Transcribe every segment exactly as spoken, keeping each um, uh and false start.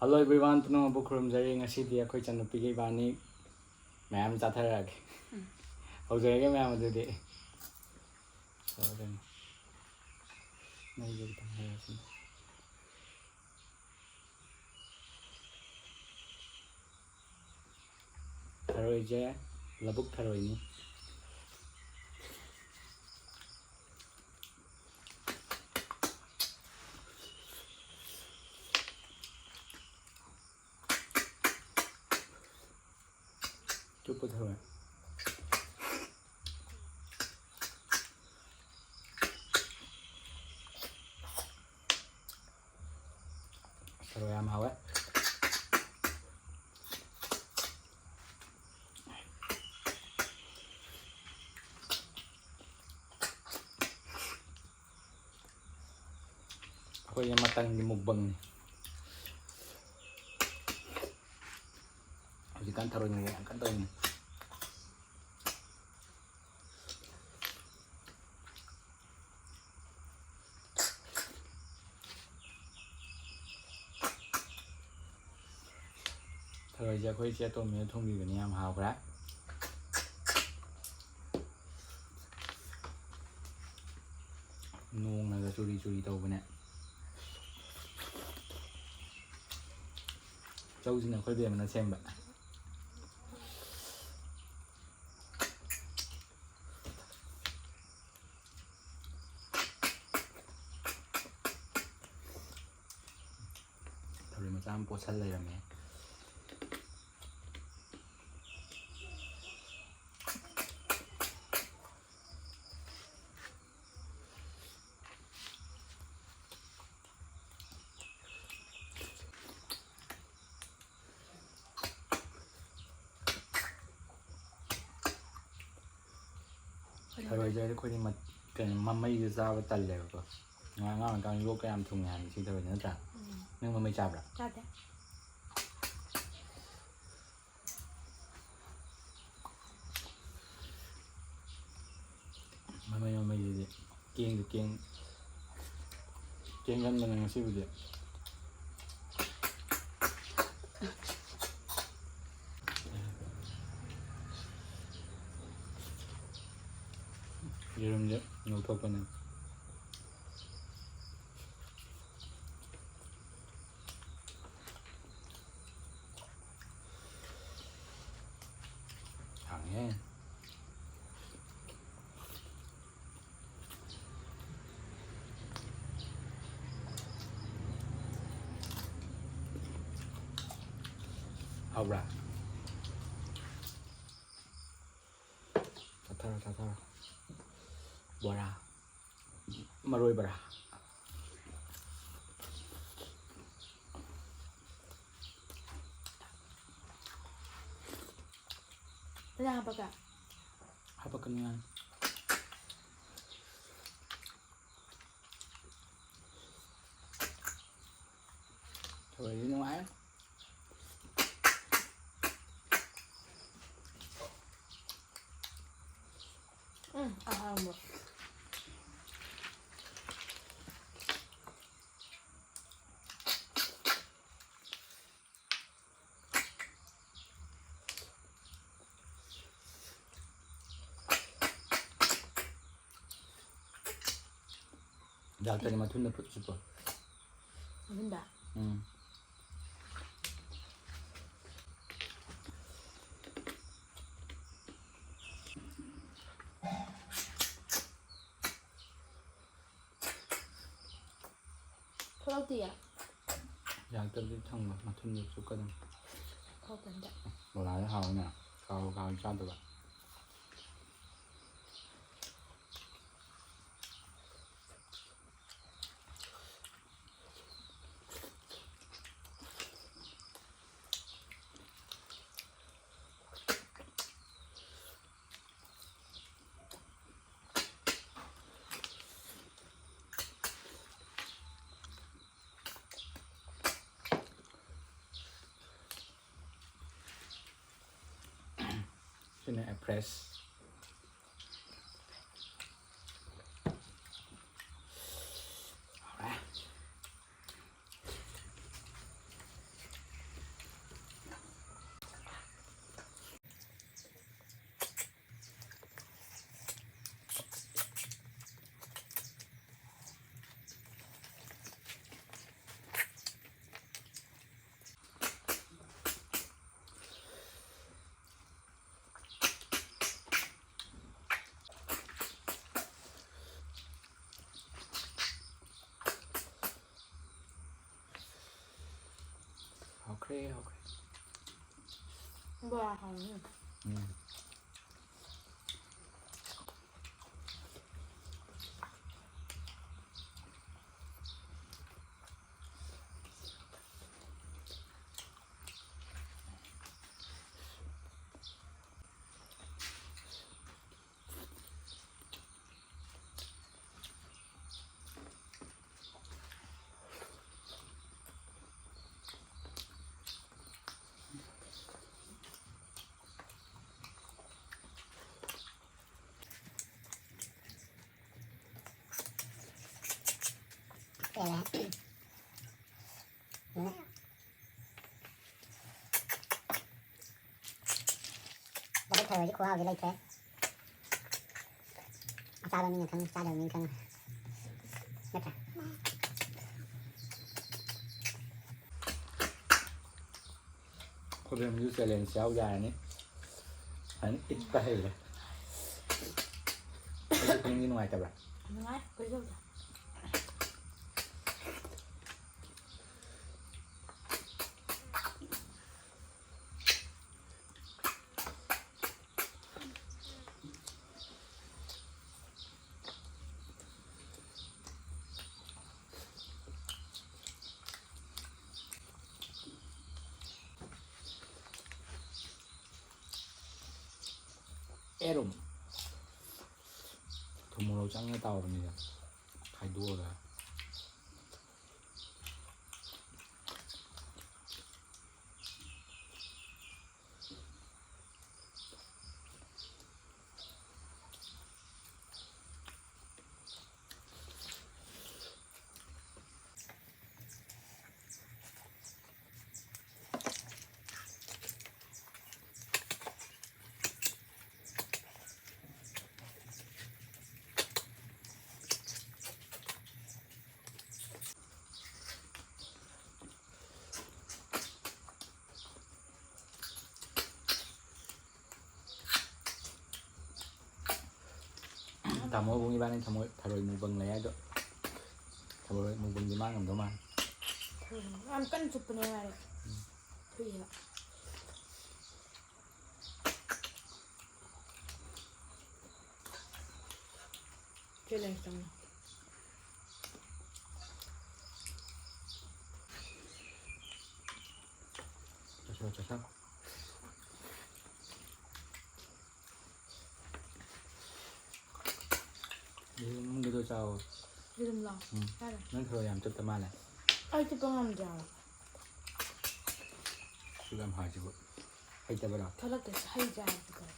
Hello everyone, ꯄꯨꯝꯅꯃꯛꯄꯨ ꯈꯨꯔꯨꯝꯖꯔꯤ꯫ ꯉꯁꯤꯗꯤ ꯑꯩꯈꯣꯏ ꯏꯆꯟꯅꯨꯄꯤꯒ ꯏꯕꯥꯅꯤ ꯃꯌꯥꯝ ꯆꯥꯊꯔꯛꯑꯒꯦ꯫ ꯎꯝ꯫ ꯍꯧꯖꯔꯒꯦ ꯃꯌꯥꯝ ꯑꯗꯨꯗꯤ꯫ ꯇꯧꯔꯗꯣꯏꯅꯤ꯫ ꯃꯩꯁꯦ ꯈꯤꯇꯪ ꯍꯩꯔꯁꯤꯅꯦ꯫ ꯊꯔꯣꯏꯁꯦ ꯂꯧꯕꯨꯛ ꯊꯔꯣꯏꯅꯤ꯫ ꯆꯨꯞꯄ ꯊꯔꯣꯏ꯫ ꯊꯔꯣꯏ ꯌꯥꯝ ꯍꯥꯎꯋꯦ꯫ ꯑꯩꯈꯣꯏꯒꯤ ꯃꯇꯝꯒꯤ ꯃꯨꯛꯕꯪꯅꯤ꯫ ꯍꯧꯖꯤꯛꯀꯥꯟ ꯊꯔꯣꯏ ꯃꯨꯛꯕꯪ ꯌꯥꯝ ꯀꯟꯅ ꯇꯧꯔꯤꯅꯤ꯫ ꯊꯔꯣꯏꯁꯦ ꯑꯩꯈꯣꯏ ꯏꯆꯦ ꯑꯇꯣꯝꯕꯤꯅ ꯊꯣꯡꯕꯤꯕꯅꯤ, ꯌꯥꯝ ꯍꯥꯎꯈ꯭ꯔꯦ꯫ ꯅꯣꯡꯅꯒ ꯆꯨꯔꯤ ꯆꯨꯔꯤ ꯇꯧꯕꯅꯦ꯫ ꯆꯧꯁꯤꯅ ꯑꯩꯈꯣꯏ ꯕꯦꯝꯃꯅ ꯁꯦꯝꯕ꯫ ꯊꯔꯣꯏ ꯃꯆꯥ ꯑꯃ ꯄꯣꯠꯁꯜ ꯂꯩꯔꯝꯃꯦ꯫ ꯊꯔꯣꯏꯁꯦ ꯑꯩꯈꯣꯏꯗꯤ ꯃꯠ-, ꯀꯩꯅꯣ, ꯃꯃꯩꯁꯦ ꯆꯥꯕ ꯇꯜꯂꯦꯕꯀꯣ꯫ ꯉꯥ-, ꯑꯉꯥꯡ ꯑꯣꯏꯔꯤꯀꯥꯟꯗ ꯂꯣꯛꯀ ꯌꯥꯝ ꯊꯨꯡꯉꯦ ꯍꯥꯏꯕꯅꯤ ꯁꯤ ꯊꯔꯣꯏꯁꯦ, ꯅꯠꯇ꯭ꯔꯥ? ꯎꯝ꯫ ꯅꯪ ꯃꯃꯩ ꯆꯥꯕ꯭ꯔꯥ? ꯆꯥꯗꯦ꯫ ꯃꯃꯩ, ꯃꯃꯩꯁꯤꯗꯤ ꯀꯦꯡꯗ ꯀꯦꯡ-, ꯀꯦꯡꯒꯟꯕꯅꯦ ꯉꯁꯤꯕꯨꯗꯤ꯫ ꯌꯦꯔꯨꯝꯁꯦ ꯂꯧꯊꯣꯛꯄꯅꯦ꯫ ꯁꯥꯡꯉꯦ꯫ ꯍꯥꯎꯕ꯭ꯔꯥ? ꯆꯥꯊꯔꯣ, ꯆꯥꯊꯔꯣ꯫ ꯕꯣꯔꯥ꯫ ꯃꯔꯣꯏ ꯕꯣꯔꯥ꯫ ꯀꯅꯥ ꯍꯥꯄꯛꯀꯦ? ꯍꯥꯄꯛꯀꯅꯤ ꯍꯥꯏ꯫ ꯊꯔꯣꯏꯗꯤ ꯅꯨꯡꯉꯥꯏ꯫ ꯎꯝ, ꯑꯍꯥꯎꯕ꯫ ꯗꯥꯛꯇꯔꯅ ꯃꯊꯨꯟꯗ ꯐꯨꯠ ꯆꯨꯞꯄꯣ꯫ ꯃꯊꯨꯟꯗ? ꯎꯝ꯫ ꯊꯣꯛꯂꯛꯇꯤꯌꯦ꯫ ꯌꯥꯔꯛꯇꯕꯗꯤ ꯊꯝꯃꯣ, ꯃꯊꯨꯟꯗ ꯆꯨꯞꯀꯗꯝ꯫ ꯊꯣꯛꯂꯛꯇꯦ꯫ ꯕꯣꯔꯥꯗꯤ ꯍꯥꯎꯋꯤꯅꯦ꯫ ꯀꯥꯎ ꯀꯥꯎ ꯆꯥꯗꯕ꯫ ꯁꯤꯅ ꯑꯦ ꯐ꯭ꯔꯦꯁ꯫ ꯍꯥꯎꯔꯦ꯫ ꯍꯧꯈ꯭ꯔꯦ, ꯍꯧꯈ꯭ꯔꯦ꯫ ꯕꯣꯔꯥ ꯍꯥꯎꯅꯤ꯫ ꯎꯝ꯫ ꯂꯧꯕꯨꯛ ꯊꯔꯣꯏꯗꯤ ꯈꯨꯍꯥꯎꯗꯤ ꯂꯩꯇ꯭ꯔꯦ꯫ ꯑꯆꯥꯕ ꯃꯤꯅ ꯈꯪꯉꯤ, ꯆꯥꯗꯕ ꯃꯤꯅ ꯈꯪꯉꯤ꯫ ꯅꯠꯇ꯭ꯔꯥ? ꯑꯩꯈꯣꯏ ꯕꯦꯝꯁꯨ challenge ꯌꯥꯎ ꯌꯥꯔꯅꯤ꯫ ꯐꯖꯅ ꯏꯠꯄ ꯍꯩꯔꯦ꯫ ꯑꯩꯁꯨ ꯈꯨꯅꯤꯡꯗꯤ ꯅꯨꯡꯉꯥꯏꯇꯕ꯭ꯔꯥ? ꯅꯨꯡꯉꯥꯏ, ꯀꯩꯁꯨ ꯇꯧꯗꯦ꯫ ꯑꯦꯔꯨꯝ꯫ ꯊꯨꯝ ꯃꯣꯔꯣꯛ ꯆꯪꯅ ꯇꯥꯎꯕꯅꯤꯗ꯫ ꯈꯥꯏꯗꯣꯛꯑꯒ꯫ ꯇꯥꯃꯣ ꯏꯕꯨꯡ ꯏꯕꯥꯅꯤ ꯊꯃꯣꯏ ꯊꯔꯣꯏ ꯃꯨꯛꯕꯪ ꯂꯩ ꯍꯥꯏꯗꯣ꯫ ꯊꯔꯣꯏ ꯃꯨꯛꯕꯪꯗꯤ ꯃꯥ ꯉꯝꯗꯧ ꯃꯥꯜꯂꯦ꯫ ꯌꯥꯝ ꯀꯟꯅ ꯆꯨꯞꯄꯅꯦ ꯃꯥꯗꯤ꯫ ꯐꯨꯏꯌꯦꯕ꯫ ꯆꯦ ꯂꯩꯔꯛꯇꯕꯅꯤ꯫ ꯆꯠꯁꯜꯂꯣ, ꯆꯠꯁꯜꯂꯣ꯫ ꯌꯦꯔꯨꯝꯒꯤꯗꯣ ꯆꯥꯎꯋꯣ꯫ ꯌꯦꯔꯨꯝꯂꯣ? ꯎꯝ꯫ ꯆꯥꯔꯦ꯫ ꯅꯪ ꯊꯔꯣꯏ ꯌꯥꯝ ꯆꯨꯞꯇ ꯃꯥꯜꯂꯦ꯫ ꯑꯩ ꯆꯨꯞꯄ ꯉꯝꯗꯦ ꯍꯥꯏꯕ꯫ ꯑꯁꯨꯛ ꯌꯥꯝ ꯍꯥꯏꯁꯤꯕꯨ꯫ ꯍꯩꯇꯕꯔꯣ? ꯊꯣꯛꯂꯛꯇꯦ, ꯍꯩ ꯆꯥꯔꯗꯤ ꯀꯩꯗꯧꯔꯦ?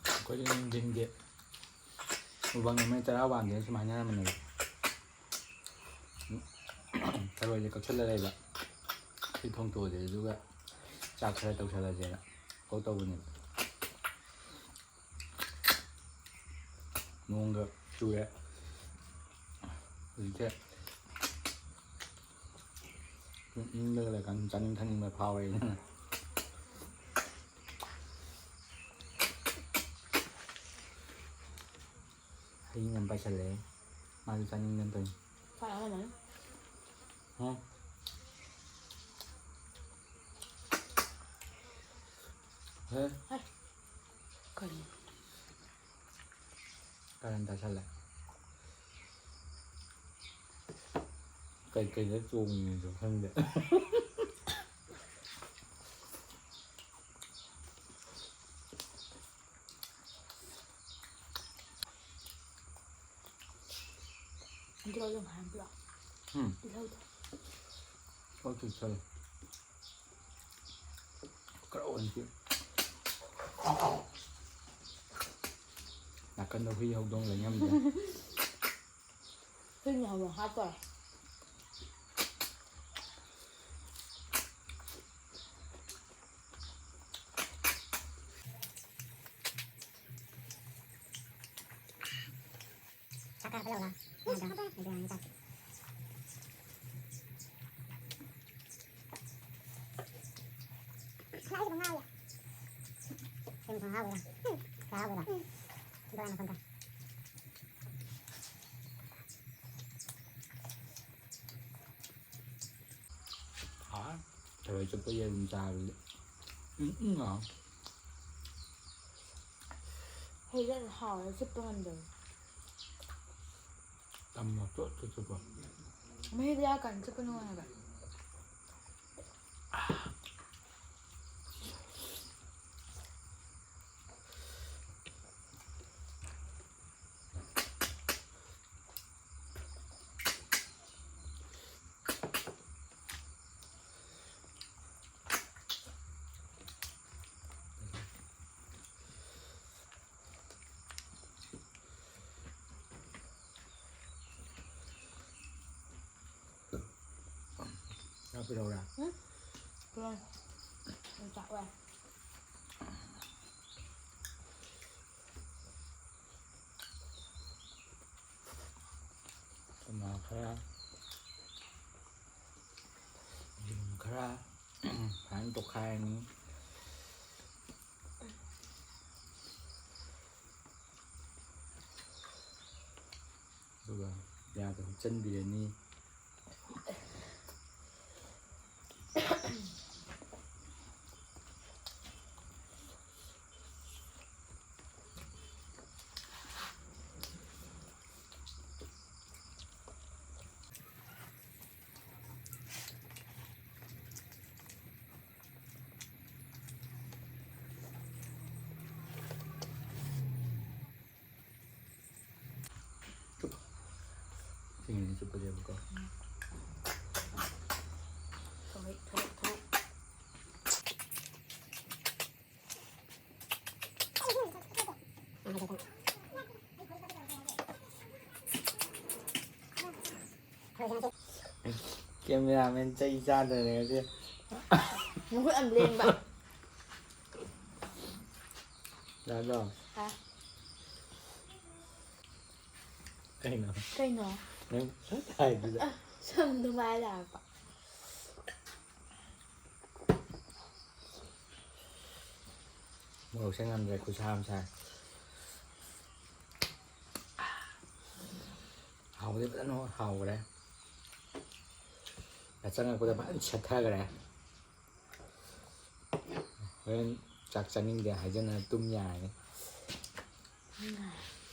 ꯑꯩꯈꯣꯏꯗꯤ ꯅꯨꯡꯊꯤꯟꯒꯤ ꯃꯨꯛꯕꯥꯡ ꯅꯝꯕꯩ ꯆꯔꯥ ꯋꯥꯟꯗꯦꯅ ꯁꯨꯝ ꯍꯥꯏꯅꯔꯝꯕꯅꯦꯕ꯫ ꯊꯔꯣꯏꯁꯦ ꯀꯛꯁꯜꯂ ꯂꯩꯕ꯫ ꯁꯤ ꯊꯣꯡꯇꯣꯛꯑꯁꯦ, ꯑꯗꯨꯒ ꯆꯥꯛ ꯈꯔ ꯇꯧꯁꯜꯂꯁꯦꯅ ꯀꯣꯜ ꯇꯧꯕꯅꯦꯕ꯫ ꯅꯣꯡꯒ ꯆꯨꯔꯦ꯫ ꯍꯧꯖꯤꯛꯁꯦ ꯏꯪ-, ꯏꯪꯂꯒ ꯂꯩꯔꯀꯥꯟꯗ ꯆꯥꯅꯤꯡ ꯊꯛꯅꯤꯡꯕ ꯐꯥꯎꯔꯦ ꯑꯩꯅ꯫ ꯍꯌꯤꯡ ꯑꯃ ꯄꯥꯏꯁꯜꯂꯛꯑꯦ꯫ ꯃꯥꯁꯨ ꯆꯥꯅꯤꯡꯗꯅ ꯇꯧꯔꯤꯅꯤ꯫ ꯆꯥꯛ ꯂꯥꯝꯃꯝꯃꯅꯤ꯫ ꯍꯥ? ꯍꯦ? ꯍꯩ꯫ ꯀꯔꯤ? ꯀꯔꯟ ꯇꯥꯁꯜꯂꯦ꯫ ꯀꯩꯀꯩꯗ ꯆꯣꯡꯉꯤꯅꯣꯁꯨ ꯈꯪꯗꯦ꯫ ꯑꯗꯨ ꯂꯧꯗꯣ ꯉꯥꯏꯍꯥꯛ ꯄꯨꯔꯛꯑꯣ꯫ ꯎꯝ꯫ ꯇꯤꯜꯍꯧꯗꯣ꯫ ꯄꯣꯠ ꯆꯩ ꯈꯔ ꯑꯣꯏꯅ ꯄꯤ-, ꯑꯗꯣ ꯍꯨꯏ ꯍꯧꯗꯣꯡ ꯂꯩ ꯉꯝꯗꯦ꯫ ꯍꯨꯏꯅ ꯍꯧꯗꯣꯡ ꯍꯥꯠꯇꯣꯔꯦ꯫ ꯆꯥꯛ ꯀꯥꯔꯛꯄ ꯌꯧꯔꯕ? ꯌꯥꯗ꯭ꯔꯣ? ꯑꯗꯨ ꯌꯥꯔꯅꯤ ꯆꯥꯛ꯫ ꯁꯅꯥ ꯑꯩꯒꯤꯗꯣ ꯉꯥꯎꯔꯦ꯫ ꯀꯩꯅꯣ ꯈꯪꯍꯥꯎꯕꯗ? ꯎꯝ꯫ ꯈꯪꯍꯥꯎꯕꯗ? ꯎꯝ꯫ ꯕꯣꯔꯥ ꯃꯈꯣꯟꯗꯣ꯫ ꯍꯥꯎꯋꯦ꯫ ꯊꯔꯣꯏ ꯆꯨꯞꯄ ꯌꯦꯔꯨꯝ ꯆꯥꯕꯗꯤ꯫ ꯎꯝ, ꯎꯝ ꯂꯥꯎ꯫ ꯍꯩꯁꯦ ꯌꯥꯝ ꯍꯥꯎꯋꯦ, ꯆꯨꯞꯄ ꯉꯝꯗꯕ꯫ ꯇꯝꯃꯣ, ꯆꯣꯠ ꯆꯣꯠ ꯆꯨꯞꯄꯣ꯫ ꯃꯍꯤꯗꯣ ꯌꯥꯎꯔꯀꯥꯟꯗ ꯆꯨꯞꯄ ꯅꯨꯡꯉꯥꯏ ꯍꯥꯏꯕ꯫ ꯆꯥꯛ ꯄꯤꯔꯛꯎꯔꯥ? ꯎꯝ? ꯄꯤꯔꯛꯑꯣ꯫ ꯑꯩ ꯆꯥꯛ ꯂꯣꯏꯔꯦ꯫ ꯆꯅꯥ ꯈꯔ, ꯌꯦꯔꯨꯝ ꯈꯔ ꯐꯖꯅ ꯇꯣꯠꯈꯥꯏꯔꯅꯤ꯫ ꯑꯗꯨꯒ ꯌꯥꯗ ꯍꯥꯞꯆꯤꯟꯕꯤꯔꯅꯤ꯫ ꯆꯨꯞꯄꯣ꯫ ꯁꯤꯡꯂꯤ ꯆꯨꯞꯄꯁꯦꯕꯀꯣ꯫ ꯊꯣꯛꯂꯛ, ꯊꯣꯛꯂꯛ, ꯊꯣꯛꯂꯛ꯫ ꯀꯦꯃꯦꯔꯥꯃꯦꯟ ꯆꯩ ꯆꯥꯗꯣꯏꯅꯦ ꯉꯁꯤ꯫ ꯃꯈꯨꯠ ꯌꯥꯝ ꯂꯦꯡꯕ꯫ ꯂꯥꯛꯂꯣ꯫ ꯍꯥ? ꯀꯩꯅꯣ? ꯀꯩꯅꯣ? ꯅꯪ ꯁꯠ ꯍꯥꯏꯗꯨꯗ꯫ ꯁꯝꯗꯣ ꯃꯥꯏ ꯂꯥꯛꯄ꯫ ꯃꯣꯔꯣꯛꯁꯦ ꯉꯝꯗ꯭ꯔꯦ, ꯈꯨꯠꯁꯥ ꯑꯃ ꯁꯥꯏ꯫ ꯍꯥꯎꯕꯗꯤ ꯐꯖꯅ ꯍꯥꯎꯈ꯭ꯔꯦ꯫ ꯆꯪꯉꯛꯄꯗ ꯐꯖꯅ ꯁꯦꯠꯊꯈ꯭ꯔꯦ꯫ ꯍꯣꯔꯦꯟ ꯆꯥꯛ ꯆꯥꯅꯤꯡꯗꯦ ꯍꯥꯏꯖꯟꯅ ꯇꯨꯝ ꯌꯥꯔꯅꯤ꯫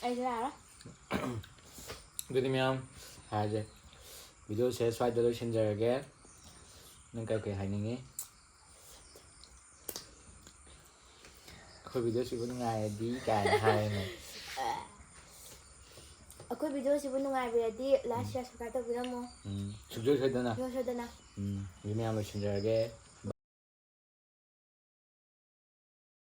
ꯑꯩꯁꯨ ꯂꯥꯛꯑꯔꯣꯏ꯫ ꯑꯗꯨꯗꯤ ꯃꯌꯥꯝ ꯍꯥꯏꯔꯁꯦ, ꯚꯤꯗꯤꯑꯣꯁꯦ ꯁ꯭ꯋꯥꯏꯗ ꯂꯣꯏꯁꯤꯟꯖꯔꯒꯦ꯫ ꯅꯪ ꯀꯩ ꯀꯩ ꯍꯥꯏꯅꯤꯡꯉꯤ? ꯑꯩꯈꯣꯏ ꯚꯤꯗꯤꯑꯣꯁꯤꯕꯨ ꯅꯨꯡꯉꯥꯏꯔꯗꯤ ꯀꯥꯏꯅ ꯍꯥꯏꯔꯦꯅꯦ꯫ ꯑꯩꯈꯣꯏ ꯚꯤꯗꯤꯑꯣꯁꯤꯕꯨ ꯅꯨꯡꯉꯥꯏꯕꯤꯔꯗꯤ like, share, subscribe ꯇꯧꯕꯤꯔꯝꯃꯣ꯫ ꯎꯝ, ꯁꯨꯡꯁꯣꯏ ꯁꯣꯏꯗꯅ꯫ ꯁꯨꯡꯁꯣꯏ ꯁꯣꯏꯗꯅ꯫ ꯎꯝ, ꯑꯗꯨꯗꯤ ꯃꯌꯥꯝ ꯂꯣꯏꯁꯤꯟꯖꯔꯒꯦ꯫